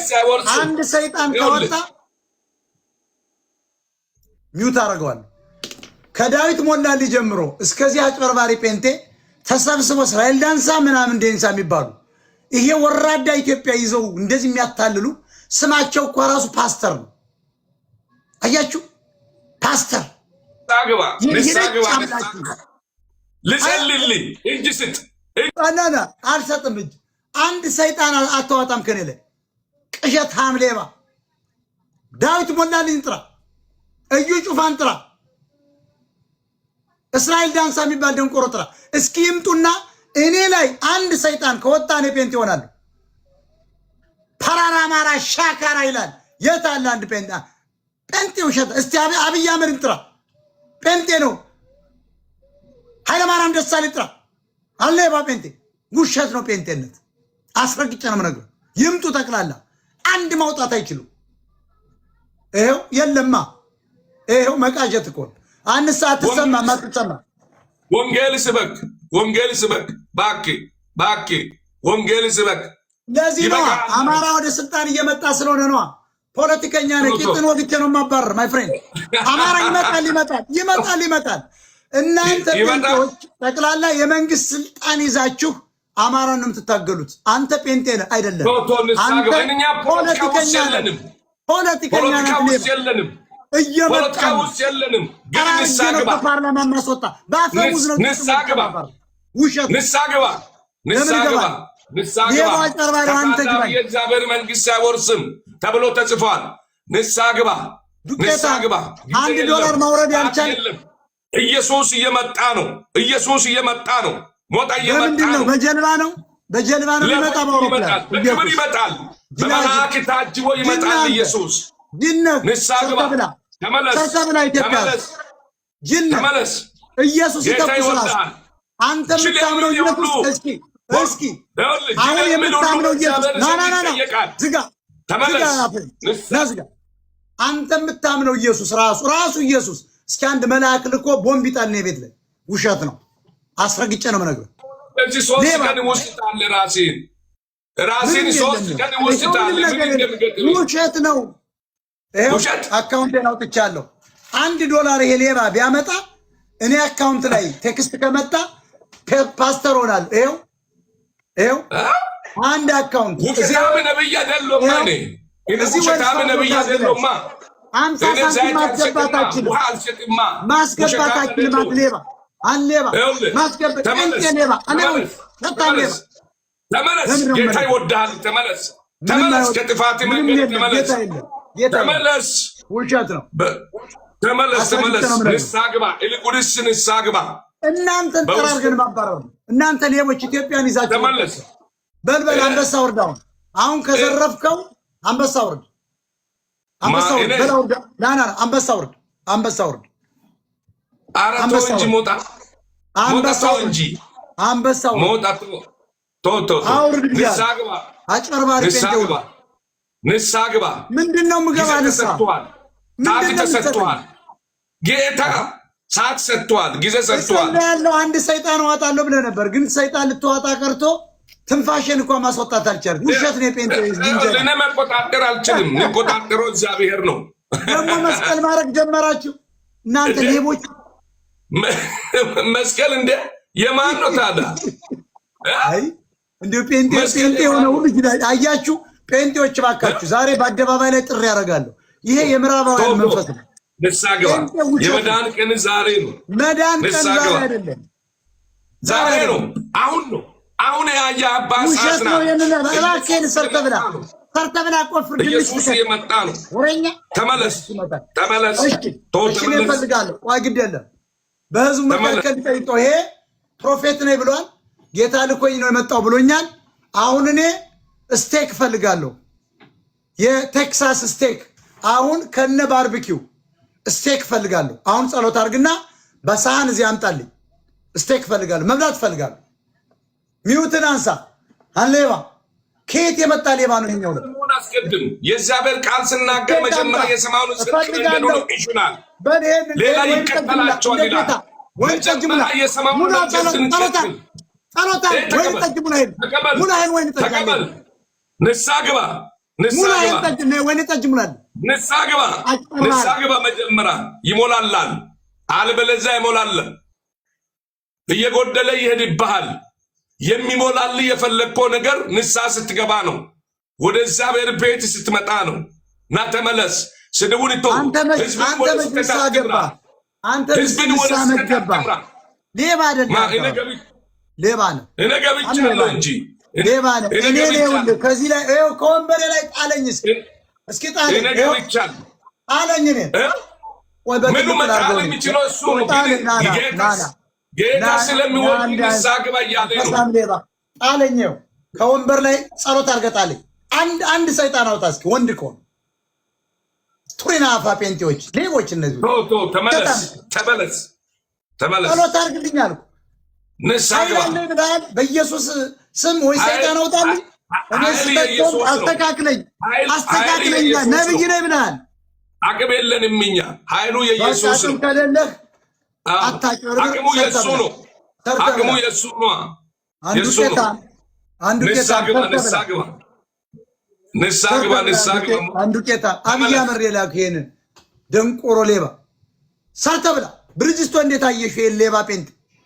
መንግስት አይወርስም። አንድ ሰይጣን ይኸውልህ ከወጣ mute አደርገዋለሁ። ከዳዊት ሞላልኝ ጀምሮ እስከዚህ አጭበርባሪ ጴንጤ ተሰብስቦ እስራኤል ዳንሳ ምናምን ዴንሳ የሚባሉ ይሄ ወራዳ ኢትዮጵያ ይዘው እንደዚህ የሚያታልሉ ስማቸው እኮ ራሱ ፓስተር ነው። አያችሁ፣ ፓስተር ንስሐ ግባ፣ ንስሐ የነጭ ግባ፣ አምላክ ልጸልይልህ፣ እጅ ስጥ። ና አልሰጥም። እጅ አንድ ሰይጣን አታወጣም ከኔ ላይ። ቅዠታም ሌባ ዳዊት ሞላልኝ ጥራ፣ እዩ ጩፋን ጥራ፣ እስራኤል ዳንሳ የሚባል ደንቆሮ ጥራ። እስኪ ይምጡና እኔ ላይ አንድ ሰይጣን ከወጣ እኔ ጴንጤ ይሆናለሁ። ፓራራማራ ሻካራ ይላል። የት አለ አንድ ጴንጤ? ጴንጤ ውሸት። እስቲ አብይ አህመድን ጥራ፣ ጴንጤ ነው። ኃይለማርያም ደሳለኝ ጥራ፣ አለ ባ ጴንጤ። ውሸት ነው ጴንጤነት። አስረግጬ ነው የምነግርህ። ይምጡ ጠቅላላ፣ አንድ ማውጣት አይችሉም። ይኸው የለማ፣ ይኸው መቃዠት እኮ ነው። አንድ ሰዓት ትሰማ ማትሰማ። ወንጌል ስበክ፣ ወንጌል ስበክ፣ እባክህ እባክህ፣ ወንጌል ስበክ። ለዚህ ነዋ ይበቃል። አማራ ወደ ስልጣን እየመጣ ስለሆነ ነዋ። ፖለቲከኛ ነህ። ቂጥን ወግቼ ነው የማባረር። My friend፣ አማራ ይመጣል፣ ይመጣል፣ ይመጣል፣ ይመጣል። እናንተ ይመጣል። ጴንጤዎች ጠቅላላ የመንግስት ስልጣን ይዛችሁ አማራን ነው የምትታገሉት። አንተ ጴንጤ ነህ አይደለም። ቶ ቶ ንስሐ አንተ ግባ። እኛ ፖለቲካ ውስጥ ፖለቲከኛ ነህ። የለንም። ፖለቲከኛ ፖለቲካ ነህ። ውስጥ ሌባ የለንም። እየመጣ ፖለቲካ ነው። ውስጥ የለንም። ግን ጠራርጌ ንስሐ ነው ግባ፣ ከፓርላማ ማስወጣ። በአፈሙዝ ነው ንስሐ ግባ፣ ውሸት። ንስሐ ግባ፣ ንስሐ ለምን ግባ፣ ይገባል? ንስሐ ግባ። ሌባው አጭበርባሪ አንተ ተሳዳቢ ግባኝ። የእግዚአብሔር መንግስት አይወርስም ተብሎ ተጽፏል። ንስሐ ግባ፣ ዱቄታ ንስሐ ግባ። ጊዜ አንድ የለም፣ ዶላር ማውረድ ሰዓት ያልቻለ የለም። ኢየሱስ እየመጣ ነው። ኢየሱስ እየመጣ ነው። ሞጣ እየመጣ በምንድን ነው? ነው። በጀልባ ነው። በጀልባ ነው የሚመጣ፣ በአውሮፕላን። ይመጣል። በክብር ይመጣል። በመላእክት ታጅቦ ይመጣል ጅን ኢየሱስ። ጅን ነህ። ንስሐ ግባ። ሰርተህ ብላ፣ ተመለስ፣ ሰርተህ ብላ። ኢትዮጵያ ተመለስ፣ ጅን ነህ። ተመለስ። ኢየሱስ ጌታ ይተኩስ ራሱ። ይወድሃል። አንተ ጅል የምታምነው የሚል ኢየሱስ ሁሉ እስኪ እስኪ ይኸውልህ፣ ጅል አሁን የሚል ሁሉ የምታምነው ኢየሱስ እግዚአብሔር ና ና ና ና ይጠየቃል። ዝጋ፣ ተመለስ። ዝጋ አፍህን። ና ዝጋ። አንተ የምታምነው ኢየሱስ ራሱ ራሱ ኢየሱስ እስኪ አንድ መልአክ ልኮ ቦምብ ይጣል እኔ ቤት ላይ። ውሸት ነው። አስረግጬ ነው የምነግርህ። እዚህ 3 ሌባ። ቀን ውስጥ ጣል ራሴን ራሴን ምንም 3 የለም። ቀን ውስጥ ይኸው ጣል። ምንም ምን ነገር የለም። እንደሚገጥምህ ውሸት ነው። ይኸው ውሸት። Account ኤን አውጥቻለሁ። 1 ዶላር ይሄ ሌባ ቢያመጣ እኔ account ላይ text ከመጣ ፓስተር ሆናለሁ። ይኸው ይኸው አንድ account ውሸታም ነብይ አይደለሁማ እኔ። እኔ እዚህ ውሸታም ወልስ ነብይ ፋርጎ አይደለሁማ። 50 እኔ ሳንቲም ዘይት ማስገባት አልሸጥማ፣ አችልም። ውሃ አልሸጥማ። ማስገባት ውሸታም አችልም። አይደለሁም። አትሌባ አሌባ ይኸውልህ፣ ማስገባት ተመለስ፣ ጴንጤ ሌባ ተመለስ፣ በጣም ሌባ። ተመለስ፣ ተመለስ። ለምን ነው ጌታ የምመለሰው? ይወድሃል። ተመለስ፣ ምንም ተመለስ፣ ከጥፋት ምንም መንገድ የለም። ተመለስ፣ ጌታ የለም። ጌታ የለም። ተመለስ፣ ውሸት ነው። ተመለስ፣ አስረግጬ ተመለስ። ነው የምነግርህ። ንስሐ ግባ። ይልቁንስ ንስሐ ግባ። እናንተን በውስጥ ጠራርገን ማባረር ነው። እናንተ ሌቦች ኢትዮጵያን ይዛችሁ ተመለስ። በልበል። አንበሳ ውርድ። አሁን አሁን ከዘረፍከው አንበሳ ውርድ፣ አንበሳ ውርድ፣ እኔ በል አውርድ። ና ና ና፣ አንበሳ ውርድ፣ አንበሳ ውርድ፣ ኧረ ተው አንበሳ እንጂ ውርድ፣ ሞጣ ሞጣ አንበሳ ተው ውርድ፣ እንጂ አንበሳ ውርድ፣ ሞጣ ተው ተው ተው ተው። አውርድ ብያለሁ። ንስሐ ግባ፣ አጭበርባሪ ንስሐ ጴንጤ ግባ፣ ንስሐ ግባ። ምንድን ነው የምገባ ጊዜ ንስሐ? ተሰጥቷል። ሰዓት ምንድን ነው የምትሰጠኝ? ተሰጥቷል። ጌታ ሰዓት ሰጥቷል። ጊዜ ሰጥቷል። ያለው አንድ ሰይጣን እዋጣለሁ ብለህ ነበር፣ ግን ሰይጣን ልትዋጣ ቀርቶ ትንፋሽን እንኳን ማስወጣት አልቻልኩም። ውሸት ነው። የጴንጤ ዝንጀሮ። እኔ መቆጣጠር አልችልም። የሚቆጣጠረው እግዚአብሔር ነው። ደግሞ መስቀል ማድረግ ጀመራችሁ እናንተ ሌቦች። መስቀል እንደ የማን ነው ታዲያ? አይ እንዲሁ ጴንጤ መስቀል ጴንጤ የሆነ ሁሉ ይችላል። አያችሁ ጴንጤዎች፣ ባካችሁ ዛሬ በአደባባይ ላይ ጥሪ ያደርጋለሁ። ይሄ የምዕራባውያን መንፈስ ነው። ንስሐ ግባ። ጴንጤ ውሸት ነው። የመዳን ቀን ዛሬ ነው። መዳን ቀን ንስሐ ዛሬ ግባ። አይደለም፣ ዛሬ ነው። አሁን ነው። አሁን ያየ አባ ውሸት ሰዓት ነው። ናት። የምን እባክህን ሰርተህ ብላ፣ ሰርተህ ብላ፣ ቆፍር ድንች ኢየሱስ ትከል። እየመጣ ነው። ወሬኛ ተመለስ፣ ይመጣል። ተመለስ፣ እሺ ተው፣ እሺ፣ እኔ ተመለስ። እፈልጋለሁ። ቆይ ግድ የለም፣ በህዝቡ ተመለስ። መካከል ጠይቆ ይሄ prophet ነኝ ብሏል። ጌታ ልኮኝ ነው የመጣው ብሎኛል። አሁን እኔ steak እፈልጋለሁ። የቴክሳስ steak አሁን ከነ barbecue steak እፈልጋለሁ። አሁን ጸሎት አድርግና በሳህን እዚህ አምጣልኝ። Steak እፈልጋለሁ፣ መብላት እፈልጋለሁ። Mute ን አንሳ። ሌባ ከየት የመጣ ሌባ ነው ይሄኛው? ስሙን አስቀድም። የእግዚአብሔር ቃል ስናገር Steak መጀመሪያ አምጣ። የሰማዩን ጽድቅ እፈልጋለሁ። መንገዱን ይሹናል፣ በል ይሄንን ሌላ ወይን ጠጅ ሙላ፣ ይከተላቸዋል እንደ ይላል። ጌታ ወይን ጠጅ ሙላ። መጀመሪያ የሰማዩን ሙላ። መንግሥት ጸሎት ጸሎት እንቀድም። ጸሎት ይሄ ወይን ተቀበል፣ ጠጅ ሙላ፣ ይሄን ተቀበል፣ ሙላ፣ ይሄን ወይን ጠጅ ተቀበል፣ ንስሐ ግባ። ንስሐ ሙላ። ግባ። ይሄን ጠጅ፣ ወይን ጠጅ ሙላል። ንስሐ ግባ። አጭበርባሪ። ንስሐ ግባ መጀመሪያ ይሞላላል። አለበለዚያ ይሞላል። እየጎደለ ይሄድብሃል። የሚሞላል የፈለግከው ነገር ንስሐ ስትገባ ነው። ወደ እግዚአብሔር ቤት ስትመጣ ነው። እና ተመለስ። ስድቡን ተው። አንተ መች ህዝብን አንተ ወደ መች ስህተት ንስሐ አትምራ። ገባ? አንተ መች ህዝብን ወደ ንስሐ መች ስህተት ገባ? አትምራ። ሌባ አይደለም። ማ እኔ ገብ ሌባ ነው። እኔ ገብቻለሁ እንጂ ሌባ ነው። እኔ እኔ ገብቻለሁ። ይኸውልህ ከዚህ ላይ ይኸው ከወንበሬ ላይ ጣለኝ። እስኪ እስኪ ጣለኝ። እኔ ይኸው ገብቻለሁ። ጣለኝ። እኔ እ? ቆይ ምኑ በትልቁ መጣል ላድርገው። የሚችለው እሱ ነው። ግን ጣለኝ። ና ና ጌታ ና ና ጌታ ና ስለሚወድ ና ንስሐ ግባ እያለ ነው። ፈሳም ሌባ ጣለኝ። ይኸው ከወንበር ላይ ጸሎት አድርገህ ጣለኝ። አንድ አንድ ሰይጣን አውጣ እስኪ ወንድ ከሆነ። ቱሪናፋ ጴንጤዎች ሌቦች እነዚህ። ቶ ቶ ተመለስ፣ ተመለስ፣ ተመለስ። ጸሎት አድርግልኝ አልኩ። ንስሐ ኃይል ግባ። አለኝ ብለሃል። በኢየሱስ ስም ወይ ሰይጣን አውጣልኝ። እኔ ኃይል ስተቆም የኢየሱስ ነው። አስተካክለኝ፣ ኃይል አስተካክለኝ። የኢየሱስ ነብይ ነው። ነኝ ብለሃል። አቅም የለንም እኛ። ኃይሉ በቃ የኢየሱስ አቅም ነው። ከሌለህ አዎ። አታጭበርብር። አቅሙ ሰርተህ የእሱ ብላ፣ ነው። ሰርተህ አቅሙ ብላ። የእሱ ነው። አንዱ የእሱ ነው። ቄታ አንዱ ቄታ ንስሐ ግባ፣ ሰርተህ ንስሐ ብላ፣ ግባ፣ ንስሐ ሰርተህ ግባ፣ ብላ። ንስሐ ግባ። አንዱ ቄታ አብይ ተመለስ። አህመድ የላክ ይሄንን ደንቆሮ ሌባ ሰርተህ ብላ። ብርጅስቶ እንዴት አየሽ ይሄን ሌባ ጴንጤ?